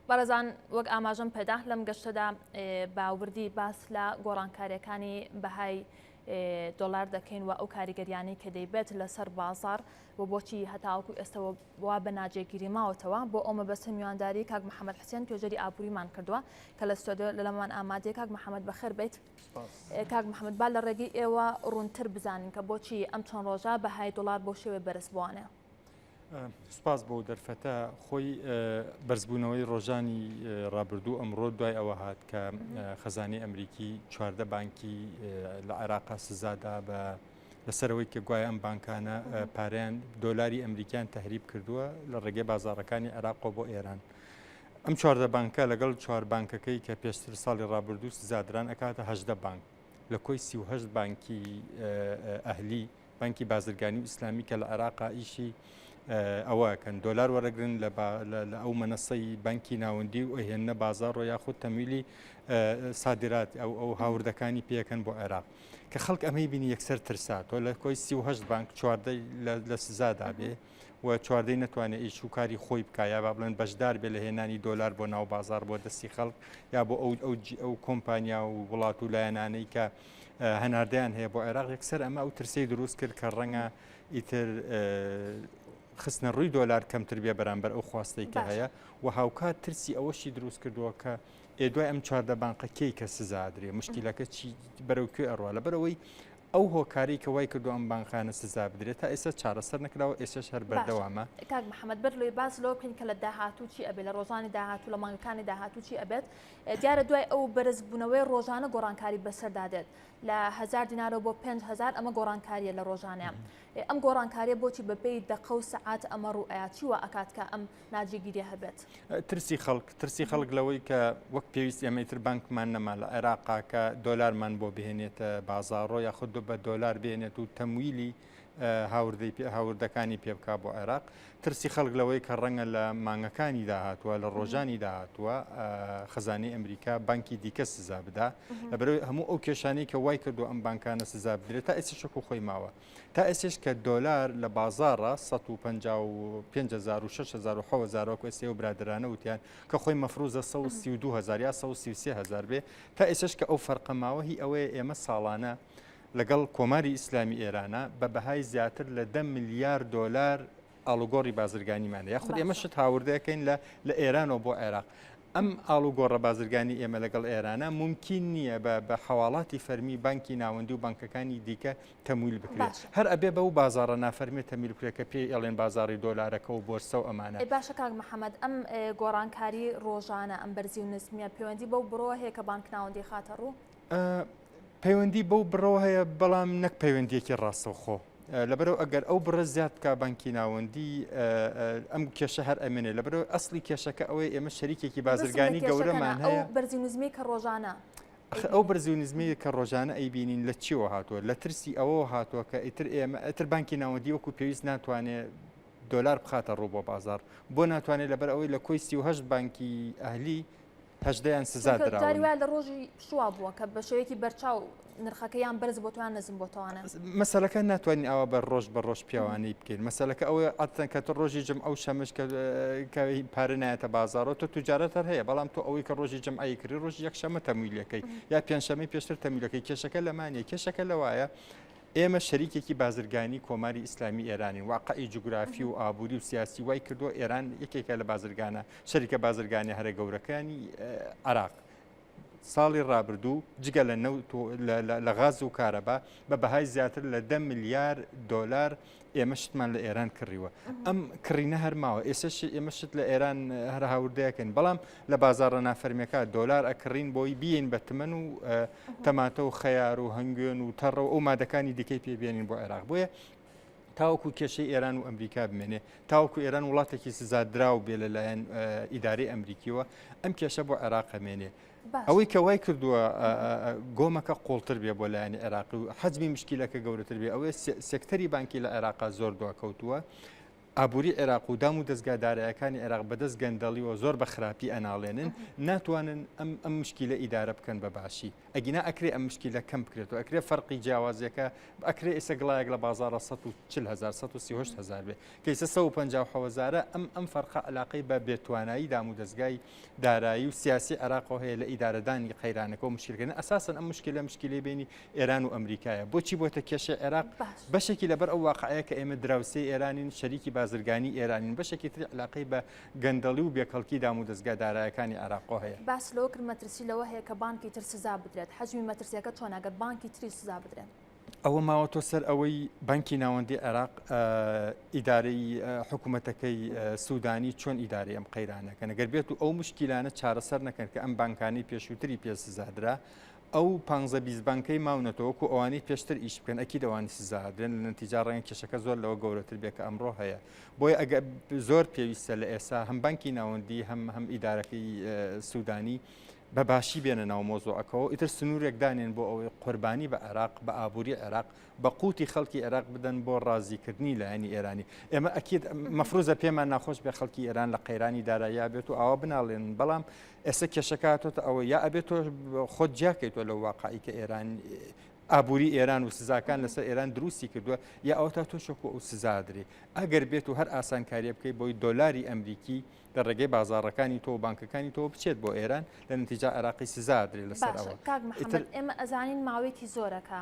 بەڕێزان وەک ئاماژەم پێدا لەم گەشتەدا بە وردی باس لە گۆڕانکاریەکانی بەهای دۆلار دەکەین و ئەو کاریگەریانەی کە دەیبێت لەسەر بازار و بۆچی هەتاوەکو ئێستەوە وا بە ناجێگیری ماوەتەوە بۆ ئەو مەبەستە میوانداری کاک محەممەد حسێن توێژەری ئابووریمان کردووە کە لە ستۆدیۆ لەلەمان ئامادەیە کاک محەممەد بەخێر بیت کاک محەممەد با لە ڕێگەی ئێوە ڕوونتر بزانین کە بۆچی ئەم چەند ڕۆژە بەهای دۆلار بۆ شێوێ بەرز بووانە. سوپاس بۆ دەرفەتە خۆی بەرزبوونەوەی ڕۆژانی ڕابردوو ئەمڕۆ دوای ئەوە هات کە خەزانی ئەمریکی 14 بانکی لە عێراقا سزادا بە لەسەرەوەی کە گوایە ئەم بانکانە پارەیان دۆلاری ئەمریکیان تهریب کردووە لە ڕێگەی بازارەکانی عێراقەوە بۆ ئێران. ئەم 14 بانکە لەگەڵ چوار بانکەکەی کە پێشتر ساڵی ڕابردوو سزادران ئەکاتە هەدە بانک لە کۆی 38 بانکی ئەهلی بانکی بازرگانی و ئیسلامی کە لە عێراقا ئیشی ئەوە کەن دۆلار وەرەگرن لە ئەو مەنەسەی بانکی ناوەندی و ئەهێنە بازار و یاخود تەمویلی سادرات ئەو ئەو هاوردەکانی پێەکەن بۆ عێراق کە خەڵک ئەمەی بینی یەکسەر ترسا تۆ لە کۆی 38 بانک چواردە لە سزادا بێ و چواردەی نەتوانێت ئیش و کاری خۆی بکە یا با بڵێن بەشدار بێ لە هێنانی دۆلار بۆ ناو بازار بۆ دەستی خەڵک یا بۆ ئەو ئەو ئەو کۆمپانیا و وڵات و لایەنانەی کە هەناردەیان هەیە بۆ عێراق یەکسەر ئەمە ئەو ترسەی دروست کرد کە ڕەنگە ئیتر خستنە ڕووی دۆلار کەمتر بێ بەرامبەر ئەو خواستەی کە هەیە و هاوکات ترسی ئەوەشی دروست کردووە کە ئێ دوای ئەم چواردە بانقە کێی کە سزادرێ مشکلەکە چی بەرەو کوێ ئەڕوا لەبەرەوەی ئەو هۆکاری کە وای کردو ئەم بانقانە سزا بدرێت تا ئێستا چارەسەر نەکراوە ئێستاش هەر بەردەوامە. کاک محەممەد بەر لۆی باس لەوە بکەین کە لە داهاتوو چی ئەبێت لە ڕۆژانی داهاتوو لە مانگەکانی داهاتوو چی ئەبێت دیارە دوای ئەو بەرزبوونەوەی ڕۆژانە گۆڕانکاری بەسەردا دێت لە هەزار دینارەوە بۆ 5000 ئەمە گۆڕانکاریە لە ڕۆژانەیە ئەم گۆڕانکاریە بۆچی بەپێی دەقە و سەعات ئەمە ڕوو ئەیا چی وا ئەکات کە ئەم ناجێگیریە هەبێت؟ ترسی خەڵک ترسی خەڵک لەوەی کە وەک پێویست ئێمە ئیتر بانکمان نەما لە عێراقا کە دۆلارمان بۆ بهێنێتە بازاڕۆ یاخود بە دۆلار بێنێت و تەمویلی هاوردەی پێ هاوردەکانی پێ بکا بۆ عێراق ترسی خەڵک لەوەی کە ڕەنگە لە مانگەکانی داهاتووە لە ڕۆژانی داهاتووە خەزانەی ئەمریکا بانکی دیکە سزا بدا لەبەرەوەی هەموو ئەو کێشانەی کە وای کردو ئەم بانکانە سزا بدرێت تا ئێستا شک و خۆی ماوە تا ئێستش کە دۆلار لە بازاڕە 155 هزار و 6 هزار و 7 هزار وەکو ئێستا و برادرانە وتیان کە خۆی مەفروزە 132 هزار یا 133 هزار بێ تا ئێستش کە ئەو فەرقە ماوە هی ئەوەیە ئێمە ساڵانە لەگەڵ کۆماری ئیسلامی ئێرانە بە بەهای زیاتر لە دە ملیار دۆلار ئاڵوگۆڕی بازرگانیمان هەیە یاخود ئێمە شت هاوردەکەین لە لە ئێرانەوە بۆ عێراق ئەم ئاڵوگۆڕە بازرگانی ئێمە لەگەڵ ئێرانە مومکین نییە بە بە حەواڵاتی فەرمی بانکی ناوەندی و بانکەکانی دیکە تەمویل بکرێت هەر ئەبێ بەو بازاڕە نافەرمیە تەمیل بکرێت کە پێی ئەڵێن بازاڕی دۆلارەکە و بۆرسە و ئەمانە. باشە کاک محەمەد ئەم گۆڕانکاری ڕۆژانە ئەم بەرزی و نزمیە پەیوەندی بەو بڕەوە هەیە کە بانک ناوەندی خاتە ڕوو؟ پەیوەندی بەو بڕەوە هەیە بەڵام نەک پەیوەندیەکی ڕاستەوخۆ لەبەرەوە ئەگەر ئەو بڕە زیاد بکە بانکی ناوەندی ئەم کێشە هەر ئەمێنێ لەبەرەوە ئەسلی کێشەکە ئەوەی ئێمە شەریکێکی بازرگانی گەورەمان هەیە بەرزی نزمی کە ڕۆژانە ئەو بەرزی و نزمی کە ڕۆژانە ئەیبینین لە چیەوە هاتووە لە ترسی ئەوەوە هاتووە کە ئیتر ئێمە ئەتر بانکی ناوەندی وەکو پێویست ناتوانێت دۆلار بخاتە ڕوو بۆ بازار بۆ ناتوانێت لەبەر ئەوەی لە کۆی 38 بانکی ئەهلی هەژدەیان سزا دراون. جاری وایە لە ڕۆژی پشووا بووە کە بە شێوەیەکی بەرچاو نرخەکە یان بەرز بۆتەوە یان نزم بۆتەوانە. مەسەلەکە ناتوانین ئاوا بە ڕۆژ بە ڕۆژ پێوانەی بکەین مەسەلەکە ئەوەیە عادەتەن کە تۆ ڕۆژی جمعە و شەمش کە کە پارە نایەتە بازاڕەوە تۆ توجارەت هەر هەیە بەڵام تۆ ئەوەی کە ڕۆژی جمعەی کڕی ڕۆژی یەکشەممە تەمویلەکەی یا پێنجشەممەی پێشتر تەمویلەکەی کێشەکە لەمانە کێشەکە لەوایە ئێمە شەریکێکی بازرگانی کۆماری ئیسلامی ئێرانین، واقعی جوگرافی و ئابووری و سیاسی وای کردووە ئێران یەکێکە لە بازرگانە شەریکە بازرگانیە هەرە گەورەکانی عێراق. ساڵی ڕابردوو جگە لە نەوت و لە غاز و کارەبا بە بەهای زیاتر لە دە ملیار دۆلار ئێمە شتمان لە ئێران کڕیوە. ئەم کڕینە هەر ماوە ئێسش ئێمە شت لە ئێران هەر هاوردەکەین بەڵام لە بازاڕە نافەرمیەکە دۆلار ئەکڕین بۆی بیین بە تمەن و تەماتە و خەیار و هەنگوێن و تەڕە و ئەو مادەکانی دیکەی پێ بێنین بۆ عێراق بۆیە تاوەکو کێشەی ئێران و ئەمریکا بمێنێ تاوەکو ئێران وڵاتێکی سزادراو بێ لەلایەن ئیدارەی ئەمریکیەوە ئەم کێشە بۆ عێراق ئەمێنێ ئەوەی کە وای کردووە گۆمەکە قوڵتر بێ بۆ لایەنی عێراقی و حەجمی مشکیلەکە گەورەتر بێ ئەوەی سێکتەری بانکی لە عێراقا زۆر دواکەوتووە. ئابووری عێراق و دام و دەزگا دارایەکانی عێراق بەدەست گەندەڵیوە زۆر بە خراپی ئەناڵێنن ناتوانن ئەم ئەم مشکیلە ئیدارە بکەن بە باشی ئەگینا ئەکرێ ئەم مشکیلە کەم بکرێتەوە ئەکرێ فەرقی جیاوازیەکە ئەکرێ ئێستا گڵایەک لە بازاڕە 140 هزار 138 هزار بێ کە ئێستا 150 هەزارە ئەم ئەم فەرقە علاقەی بە بێتوانایی دام و دەزگای دارایی و سیاسی عێراقەوە هەیە لە ئیدارەدانی قەیرانەکە و مشکلکردن ئەساسەن ئەم مشکلە مشکلەی بینی ئێران و ئەمریکایە بۆچی بۆتە کێشەی عێراق بەشێکی لەبەر ئەو واقعەیە کە ئێمە دراوسێی ئێرانین شەریکی بازرگانی ئێرانین بەشێکی تری علاقەی بە گەندەڵی و بێکەڵکی دام و دەزگا دارایەکانی عێراقەوە هەیە. باس لەوە کرد مەترسی لەوە هەیە کە بانکی تر سزا بدرێت، حەجمی مەترسیەکە چۆنە گەر بانکی تریش سزا بدرێن؟ ئەوە ماوەتەوە سەر ئەوەی بانکی ناوەندی عێراق ئیدارەی حکوومەتەکەی سوودانی چۆن ئیدارەی ئەم قەیرانەکەن گەر بێت و ئەو مشکیلانە چارەسەر نەکەن کە ئەم بانکانی پێشووتری پێ سزادرا ئەو پانزە 20 بانکەی ماونەتەوە وەکو ئەوانەی پێشتر ئیش بکەن ئەکید ئەوانی سزادرێن لە نەتیجا ڕەنگە کێشەکە زۆر لەوە گەورەتر بێت کە ئەمڕۆ هەیە بۆیە ئەگە زۆر پێویستە لە ئێسا هەم بانکی ناوەندی هەم هەم ئیدارەکەی سوودانی بە باشی بێنە ناو مۆزوعەکەوە ئیتر سنوورێک دانێن بۆ ئەوەی قوربانی بە عێراق بە ئابووری عێراق بە قوتی خەڵکی عێراق بدەن بۆ ڕازیکردنی لایەنی ئێرانی ئێمە ئەکید مەفروزە پێمان ناخۆش بێ خەڵکی ئێران لە قەیرانی داراییا بێت و ئاوا بناڵێن بەڵام ئێستا کێشەکە هاتۆتە ئەوە یا ئەبێت تۆ خۆت جیاکەیتەوە لەو واقعی کە ئێران ئابووری ئێران و سزاکان لەسەر ئێران دروستی کردووە یا ئەوە تا تۆ شۆک و ئەو سزادرێ ئەگەر بێت و هەر ئاسانکاریە بکەیت بۆی دۆلاری ئەمریکی لە ڕێگەی بازاڕەکانی تۆ و بانکەکانی تۆ بچێت بۆ ئێران لە نەتیجا عێراقی سزا درێ لەسەر ئەوە. کاک محەممەد ئێمە ئەزانین ماوەیەکی زۆرەکە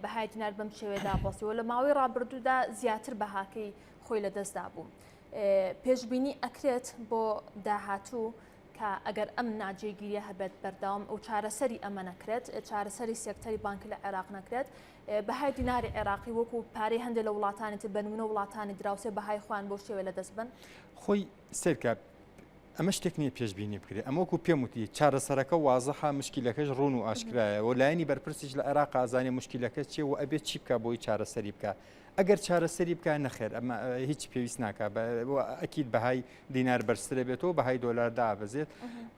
بەهای دینار بەم شێوەیە دابەزیوە لە ماوەی ڕابردوودا زیاتر بەهاکەی خۆی لەدەستدا بوو. پێشبینی ئەکرێت بۆ داهاتوو کە ئەگەر ئەم ناجێگیریە هەبێت بەردەوام و چارەسەری ئەمە نەکرێت چارەسەری سێکتەری بانکی لە عێراق نەکرێت بەهای دیناری عێراقی وەکو پارەی هەندێک لە وڵاتانی تر بە نمونە وڵاتانی دراوسێ بەهای خۆیان بەو شێوە لەدەست بن؟ خۆی سەیرکە ئەمە شتێک نییە پێشبینی بکرێت ئەمە وەکو پێم وتی چارەسەرەکە وازحە مشکیلەکەش ڕوون و ئاشکرایە و لایەنی بەرپرسیش لە عێراق ئازانێ مشکیلەکە چییە و ئەبێت چی بکا بۆی چارەسەری بکا ئەگەر چارەسەری بکا نەخێر ئەمە هیچ پێویست ناکا ئەکید بەهای دینار بەرزترە بێتەوە بەهای دۆلار دابەزێت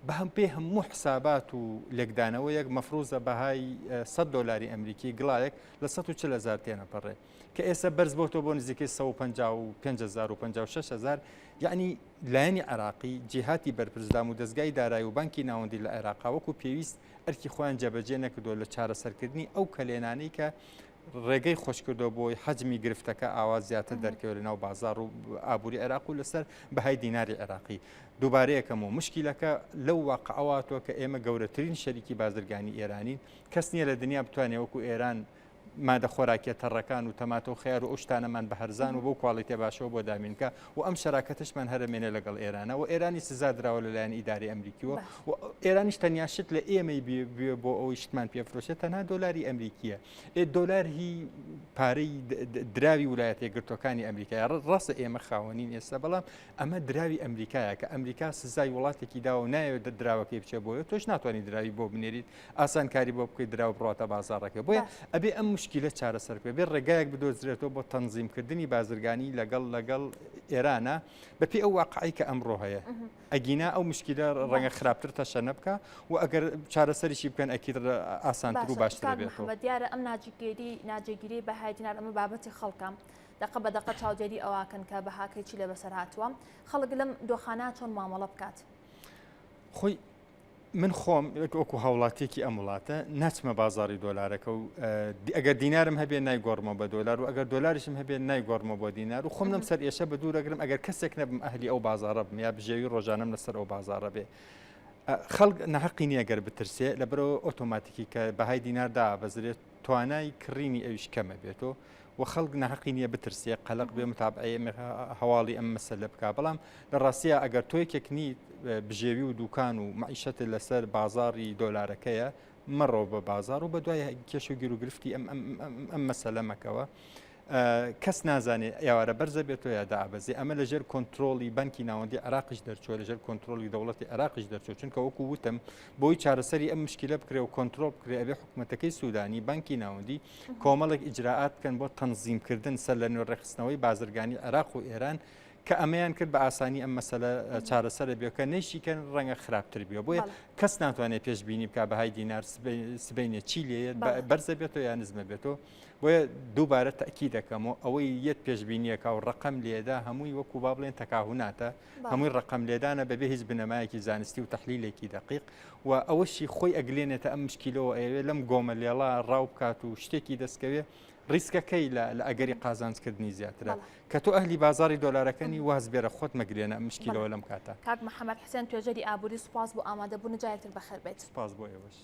بەهەم پێ هەموو حسابات و لێکدانەوە یەک مەفروزە بەهای 100 دۆلاری ئەمریکی گڵایەک لە 140 هزار تێنەپەڕێ کە ئێستا بەرز بۆتەوە بۆ نزیکەی 155 هزار و 56 هزار یعنی لایەنی عراقی جیهاتی بەرپرسدام و دەستگای دارایی و بانکی ناوەندی لە عێراقا وەکو پێویست ئەرکی خۆیان جێبەجێ نەکردووە لە چارەسەرکردنی ئەو کەلێنانەی کە ڕێگەی خۆشکردەوە بۆی حەجمی گرفتەکە ئاوا زیاتر دەرکەوێت لە ناو بازار و ئابووری عێراق و لەسەر بەهای دیناری عێراقی دووبارەیەکەم و مشکیلەکە لەو واقعەواتەوە کە ئێمە گەورەترین شەریکی بازرگانی ئێرانین کەس نییە لە دنیا بتوانێت وەکو ئێران مادە خۆراکیە تەڕەکان و تەماتە و خەیار و ئەو شتانەمان بە هەرزان و بەو کواڵیتە باشەوە بۆ دابین بکا و ئەم شەراکەتەشمان هەرەمێنێ لەگەڵ ئێرانە و ئێرانی سزا دراوە لەلایەن ئیدارەی ئەمریکیوە و ئێرانیش تەنیا شت لە ئێمەی بوێ بۆ ئەوەی شتمان پێ فرۆشێت تەنها دۆلاری ئەمریکیە ئێ دۆلار هی پارەی دراوی ولایەتە یەکگرتووەکانی ئەمریکایە ڕاستە ئێمە خاوەنین ئێستا بەڵام ئەمە دراوی ئەمریکایە کە ئەمریکا سزای وڵاتێکی داوە و نایەوێت دراوەکەی بچێت بۆیە تۆش ناتوانانی دراوی بۆ بنێریت ئاسانکاری بۆ بکەیت دراو بڕاتە بازاڕەکە بۆیە ئەبێ ئەم مشکلە چارەسەر بکرێت بێ ڕێگایەک بدۆزرێتەوە بۆ تەنزیمکردنی بازرگانی لەگەڵ لەگەڵ ئێرانە بەپێی ئەو واقعی کە ئەمڕۆ هەیە ئەگینا ئەو مشکلە ڕەنگە خراپتر تەشەنە بکە و ئەگەر چارەسەریشی بکەن ئەکید ئاسانتر و باشتر بێتەوە. دیارە ئەم ناجێگیری ناجێگیری بەهای دینار ئەمە بابەتی خەڵکە دەقە بە دەقە چاودێری ئەوەکەن کە بەهاکەی چی لێ بەسەر هاتووە خەڵک لەم دۆخانە چۆن مامەڵە بکات؟ خۆی من خۆم وەکو هاوڵاتیەکی ئەم وڵاتە ناچمە بازاری دۆلارەکە و ئەگەر دینارم هەبێ نایگۆڕمەوە بە دۆلار و ئەگەر دۆلاریشم هەبێ نایگۆڕمەوە بۆ دینار و خۆم لەم سەر ئێشە بە دوورەگرم ئەگەر کەسێک نەبم ئەهلی ئەو بازارە بم یا بژێوی ڕۆژانەم لەسەر ئەو بازارە بێ خەڵک نەحەقی نییە گەر بترسێ لەبەرەوە ئۆتۆماتیکی کە بەهای دینار دابەزرێت توانای کڕینی ئەویش کەمە بێتەوە و خەڵک ناهەقی نییە بترسێ قەلەق بێ متابعەی هەواڵی ئەم مەسەلە بکا بەڵام لە ڕاستیە ئەگەر تۆ یەکێک نیت بژێوی و دوکان و مەعیشەتت لەسەر بازاڕی دۆلارەکەیە مەڕۆ بە بازاڕ و بە دوای کێش و گیروگرفتی ئەم ئەم مەسەلە مەکەوە. کەس نازانێ ئێوارە بەرزە بێتەوە یا دابەزێ ئەمە لەژێر کۆنتترۆلی بانکی ناوەندی عراقیش دەرچوە لەژێر کۆنتترۆلی دەوڵەتی عراقیش دەرچوە چونکە وەکو وتم بۆی چارەسەری ئەم مشکلە بکرێ و کۆنتترۆل بکرێ ئەبێ حکوومەتەکەی سوودانی بانکی ناوەندی کۆمەڵێک ئیجرائات بکەن بۆ تەنزیمکردن سەر لە نوێ ڕێکخستنەوەی بازرگانی عێراق و ئێران. کە ئەمەیان کرد بە ئاسانی ئەم مەسەلە چارەسەرە بێ کە نەیشیکەن ڕەنگە خراپتر بێ بۆیە کەس ناتوانێت پێشبینی بکا بەهای دینار سبەینێ چی لێیەت بەرزە بێتەوە یا نزمە بێتەوە بۆیە دووبارە تەکی دەکەمەوە ئەوەی یەت پێشبینیەکە و ڕقم لێدا هەمووی وەکو با بڵێن تەکاهوناتە هەمووی ڕقم لێدانە بەبێ هیچ بنەمایەکی زانستی و تەحلیلێکی دەقیق و ئەوەشی خۆی ئەگلێنێتە ئەم مشکیلەوە ئەیەوێ لەم گۆمە لێڵا ڕاو بکات و شتێکی دەستکەوێ ڕیسکەکەی لە لە ئەگەری قازانجکردنی زیاترە کە تۆ ئەهلی بازاڕی دۆلارەکەنی واز بێرە خۆت مەگرێنە ئەم مشکیلەوە لەم کاتە. کاک محەمەد حسێن توێژەری ئابووری سوپاس بۆ ئامادەبوونت جارێک تر بەخێربێیت. سوپاس بۆ ئێوەش.